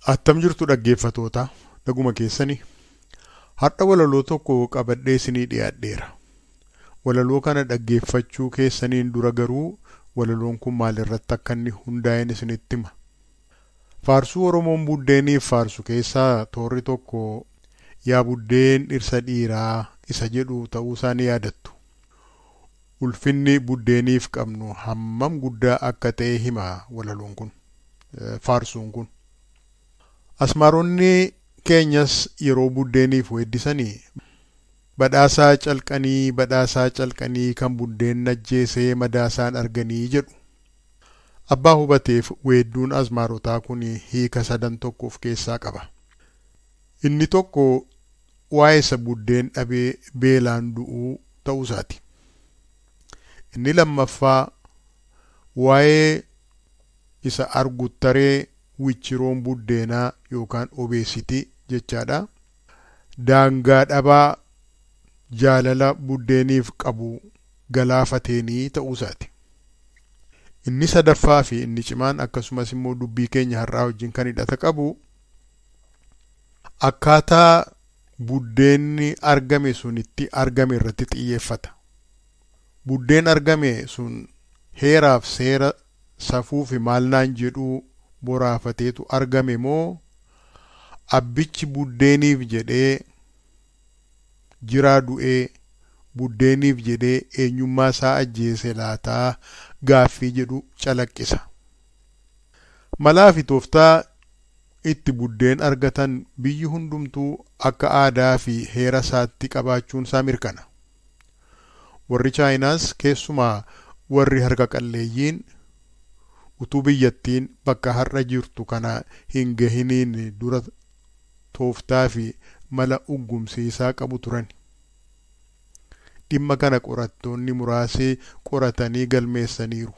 Attam jirtu dhaggeeffatoota dhaguma keessanii har'a walaloo tokko qabadhee isinii dhiyaadheera. Walaloo kana dhaggeeffachuu keessaniin dura garuu walaloon kun maalirratti akka inni hundaa'een isinitti hima. Faarsuu Oromoon buddeeniif faarsu keessaa toorri tokko yaa buddeen dhirsa dhiiraa isa jedhu ta'uusaa ni yaadattu. Ulfinni buddeeniif qabnu hammam guddaa akka ta'e hima walaloon kun faarsuun kun. Asmaaronni keenyas yeroo buddeeniif weeddisanii badhaasaa calqanii badhaasaa calqanii kan buddeen ajjeesee madaasaan arganii jedhu. Abbaa hubateef weedduun asmaarotaa kun hiika sadan tokko of keessaa qaba. Inni tokko waa'ee isa buddeen dhabee beelaan du'uu ta'uusaati. Inni lammaffaa waa'ee isa arguttaree wichiroon buddeenaa yookaan obeesitii jechaadha. Daangaa dhabaa jaalala buddeeniif qabu galaafateenii ta'uusaati. Inni sadaffaa fi inni cimaan akkasumas immoo dubbii keenya har'aa wajjin kan hidhata qabu akkaataa buddeenni argame sun itti argame irratti xiyyeeffata. Buddeen argame sun heeraaf seera safuu fi maalnaan jedhuu boraafateetu argame moo abbichi buddeeniif jedhee jiraa du'ee buddeeniif jedhee eenyummaa isaa ajjeese laataa gaaffii jedhu calaqqisa. Malaa fi tooftaa itti buddeen argatan biyyi hundumtuu akka aadaa fi heera isaatti qabaachuun isaa mirkana. Warri Chaayinaas keessumaa warri harka qalleeyyiin utuu biyyattiin bakka har'a jirtu kana hin gahiniin dura tooftaa fi mala uggumsiisaa qabu turan. Dhimma kana qorattoonni muraasi qoratanii galmeessaniiru.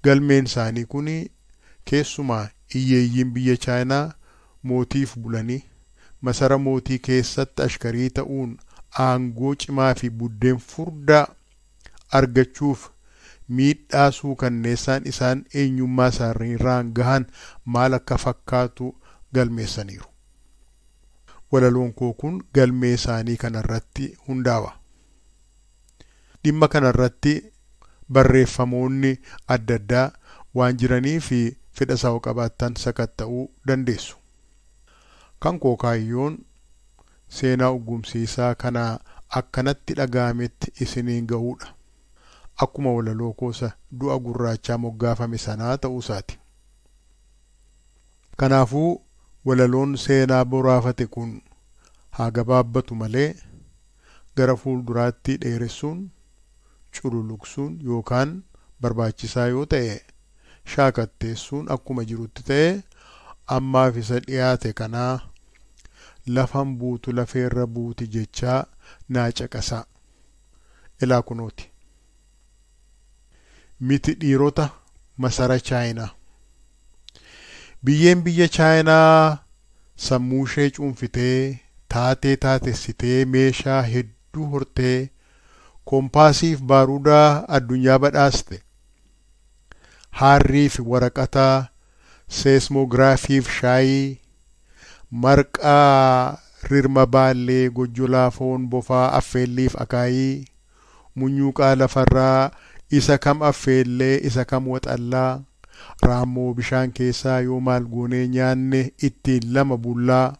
Galmeen isaanii kun keessumaa hiyyeeyyiin biyya Chaayinaa mootiif bulanii masara mootii keessatti ashkarii ta'uun aangoo cimaa fi buddeen furdaa argachuuf miidhaa suukanneessaan isaan eenyummaa isaaniirraan gahan maal akka fakkaatu galmeessaniiru. Walaloon koo kun galmee isaanii kanarratti hundaa'a. Dhimma kanarratti barreeffamoonni adda addaa waan jiranii fi fedha isaa qabaattan sakatta'uu dandeessu. Kan koo kaayyoon seenaa uggumsiisaa kana akkanatti dhaga'ametti isiniin gahuudha. Akkuma walaloo koosa du'a gurraachaa moggaafame sanaa ta'uusaati. Kanaafuu walaloon seenaa boraafate kun haa gabaabbatu malee gara fuulduraatti dheeressuun cululuqsuun yookaan barbaachisaa yoo ta'e shaakatteessuun akkuma jirutti ta'e ammaaf isa dhiyaate kanaa lafan buutu lafeerra buuti jechaa naa caqasaa. Ilaa kunooti. Miti dhiirota masara Chaayinaa. Biyyeen biyya Chaayinaa sammuu ishee cuunfitee taatee taatessitee meeshaa hedduu hortee koompaasiif baaruudaa addunyaa badhaaste. Haarrii fi waraqataa, seesmogiraafiif shaayii, marqaa rirma baallee gojjolaa foon bofaa affeelliif akaayii, munyuuqaa lafarraa isa kam affeellee isa kam waxallaa, raammoo bishaan keessaa yoo maal goonee nyaanne ittiin lama bullaa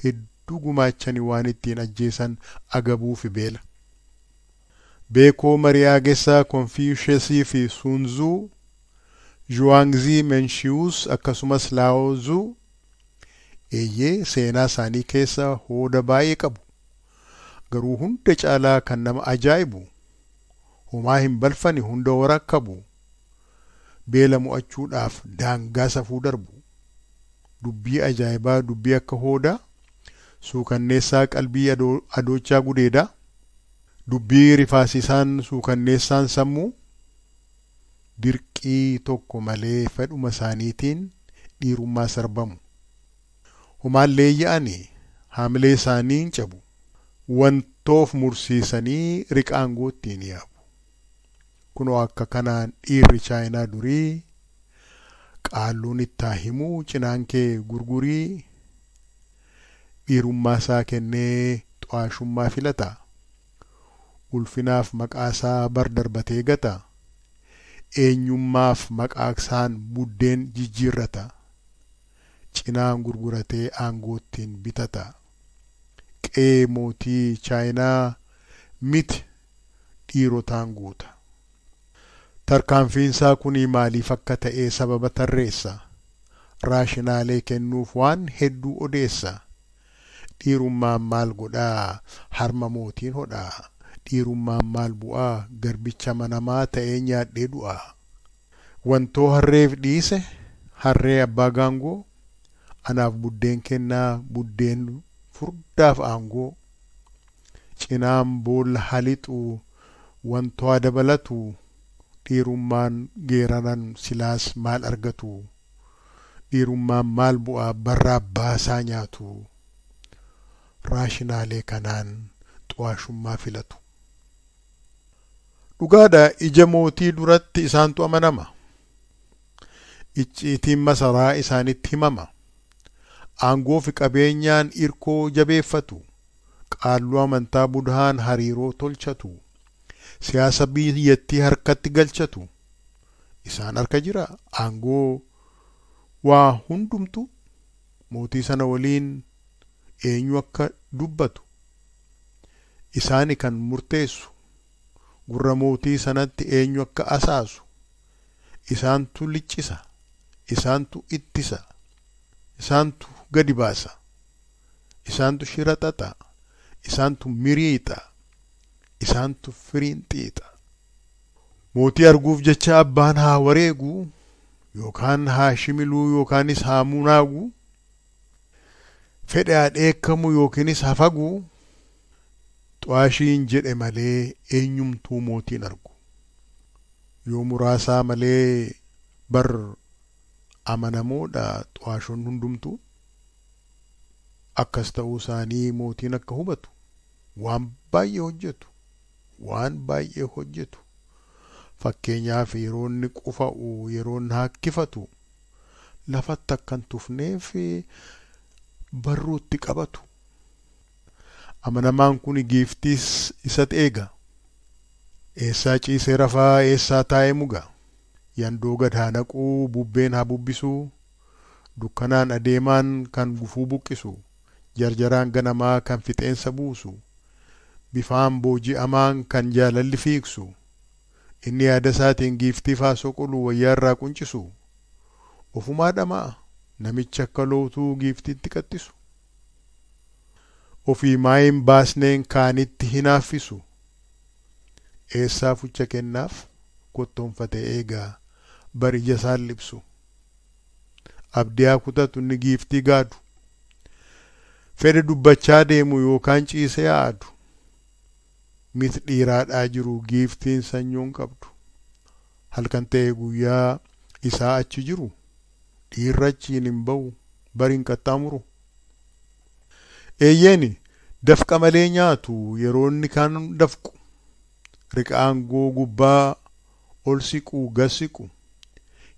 hedduu gumaachanii waan ittiin ajjeesan agabuu fi beela. Beekoo Mari'aagessaa Konfiishesii fi Suunzuu, Zhuwaangzii Menshiwus akkasumas Laawozuu eeyyee seenaa isaanii keessa hooda baay'ee qabu. Garuu hunda caalaa kan nama ajaa'ibu homaa hin balfani hunda warakkabu. Beela mo'achuudhaaf daangaa safuu darbu. Dubbii ajaa'ibaa dubbii akka hoodaa suukanneessaa qalbii adoochaa gudeedaa dubbii rifaasisaan suukanneessaan sammuu dirqii tokko malee fedhuma isaaniitiin dhiirummaa sarbamu. Homaan leeyya'anii haamilee isaanii hin cabu. Wantoof mursiisanii riqaangoo ittiin yaabu. Kunoo akka kanaan dhiirri Chaayinaa durii Qaalluun ittaa himuu cinaan kee gurgurii dhiirummaa isaa kennee xu'aashummaa filata. Ulfinaaf maqaa isaa bar darbatee gata. Eenyummaaf maqaa isaan buddeen jijjiirrata. Cinaan gurguratee aangoottiin bitata. Qe'ee mootii Chaayinaa miti dhiirotaan guuta. Tarkaanfiinsaa kun maaliif akka ta'e sababa tarreessa. Raashinaalee kennuuf waan hedduu odeessa. Dhiirummaan maal godhaa harma mootiin hodhaa. Dhiirummaan maal bu'aa garbicha manamaa ta'ee nyaadhee du'aa. Wantoo harreef dhiise harree abbaa gaangoo anaaf buddeen kennaa buddeen furdaaf aangoo. Cinaan boolla halixu wantoo haa dabalatu dhiirummaan geeraran silaas maal argatu. Dhiirummaan maal bu'aa barraa baasaa nyaatu. Raashinaalee kanaan xu'aashummaa filatu. Dhugaadha ija mootii duratti isaantu amanama. Icciitiin masaraa isaanitti himama. Aangoo fi qabeenyaan irkoo jabeeffatu. Qaalluu amantaa budhaan hariiroo tolchatu. Siyaasa biyyattii harkatti galchatu. Isaan harka jira aangoo waa hundumtu mootii sana waliin eenyu akka dubbatu. Isaani kan murteessu. Gurra mootii sanatti eenyu akka asaasu. Isaantu liccisa. Isaantu ittisa. Isaantu gadi baasa. Isaantu shira xaxa. Isaantu miriixa. Isaantu firiin xiixa. Mootii arguuf jecha abbaan haa wareegu yookaan haa shimiluu yookaanis haa munaagu. Fedhe haa dheekkamu yookiinis haa faguu. Xu'aashiin jedhe malee eenyumtuu mootiin argu. Yoo muraasaa malee bar amanamoodha xu'aashonni hundumtuu. Akkas ta'uu isaanii mootiin akka hubatu waan baay'ee hojjetu. Waan baay'ee hojjetu. Fakkeenyaaf yeroo inni qufa'u yeroo inni hakkifatu lafatti akka hin tufneef barruutti qabatu. Amanamaan kun giiftiis isatti eega. Eessaa ciisee rafaa eessaa taa'ee muga. Yandoo gad haa naquu bubbeen haa bubbisuu. Dukkanaan adeemaan kan gufuu buqqisu. Jarjaraan ganamaa kan fixeensa buusu. Bifaan booji'amaan kan jaalalli fiigsu. Inni yaada isaatiin giiftiif haa soqolu wayyaa irraa quncisu. Ofumaa dhama'a namicha akka lootuu giiftiitti qaxxisu. Ofii maayin baasneen kaanitti hinaaffisu. Eessaa fucha kennaaf kottoonfatee eegaa bar ija isaan libsu. Abdii haa kutatu inni giiftii gaadu. Fedhe dubbachaa deemu yookaan ciisee yaadu. Mit dhiiraadhaa jiru giiftiin sanyoon qabdu. Halkan ta'e guyyaa isaa achi jiru dhiirri achiin hin ba'u bari hin qaxxaamuru. Eeyyeeni dafqa malee nyaatu yeroo inni kaan dafqu. Riqa aangoo gubbaa ol siqu gad siqu.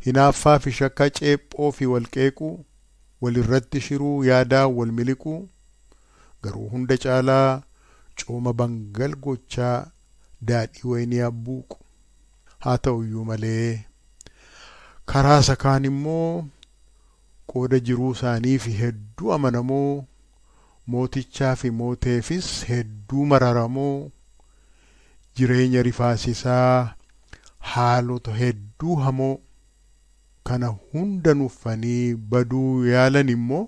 Hinaaffaa fi shakka ceephoo fi wal qeequu walirratti shiruu yaadaa wal miliquu garuu hunda caalaa cooma bangal gochaa daadhii waynii abbuuqu. Haa ta'uyyuu malee karaa isa kaan immoo qooda jiruu isaanii fi hedduu amanamoo mootichaa fi mooteefis hedduu mararamoo jireenya rifaasisaa haalota hedduu hamoo kana hunda nuffanii baduu yaalan immoo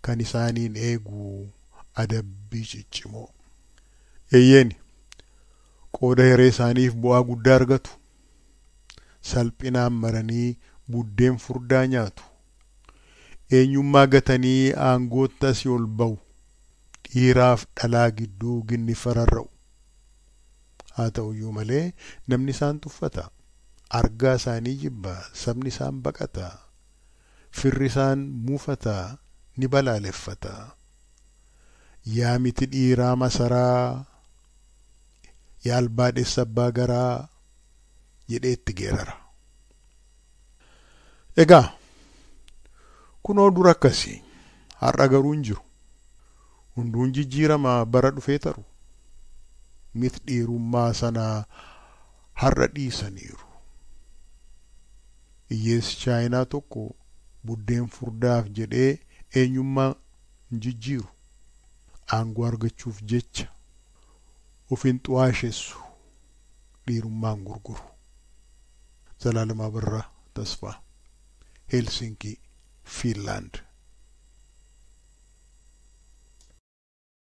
kan isaaniin eegu adabbii ciccimoo. Eeyyeeni qooda hiree isaaniif bu'aa guddaa argatu. Salphinaan maranii buddeen furdaa nyaatu. Eenyummaa gatanii aangootti asii ol ba'u. Dhiiraaf dhalaa gidduu ginni fararra'u. Haa ta'uyyuu malee namni isaan tuffata. Argaa isaanii jibba. Sabni isaan baqata. Firri isaan muufata. Ni balaaleffata. Yaa miti dhiiraa masaraa. Yaa albaadhessa abbaa garaa jedhee itti geerara. Egaa kunoo dura akkasii, har'a garuu hin jiru. Hunduun jijjiirama bara dhufee taru. Mit dhiirummaa sana har'a dhiisaniiru. Hiyyeessi Chaayinaa tokko buddeen furdaaf jedhee eenyummaa hin jijjiiru. Aangoo argachuuf jecha of hin xu'aashessu, dhiirummaan gurguru. Zalaalam Abarraa Tasfaa, Helsinkii, Fiinlaand.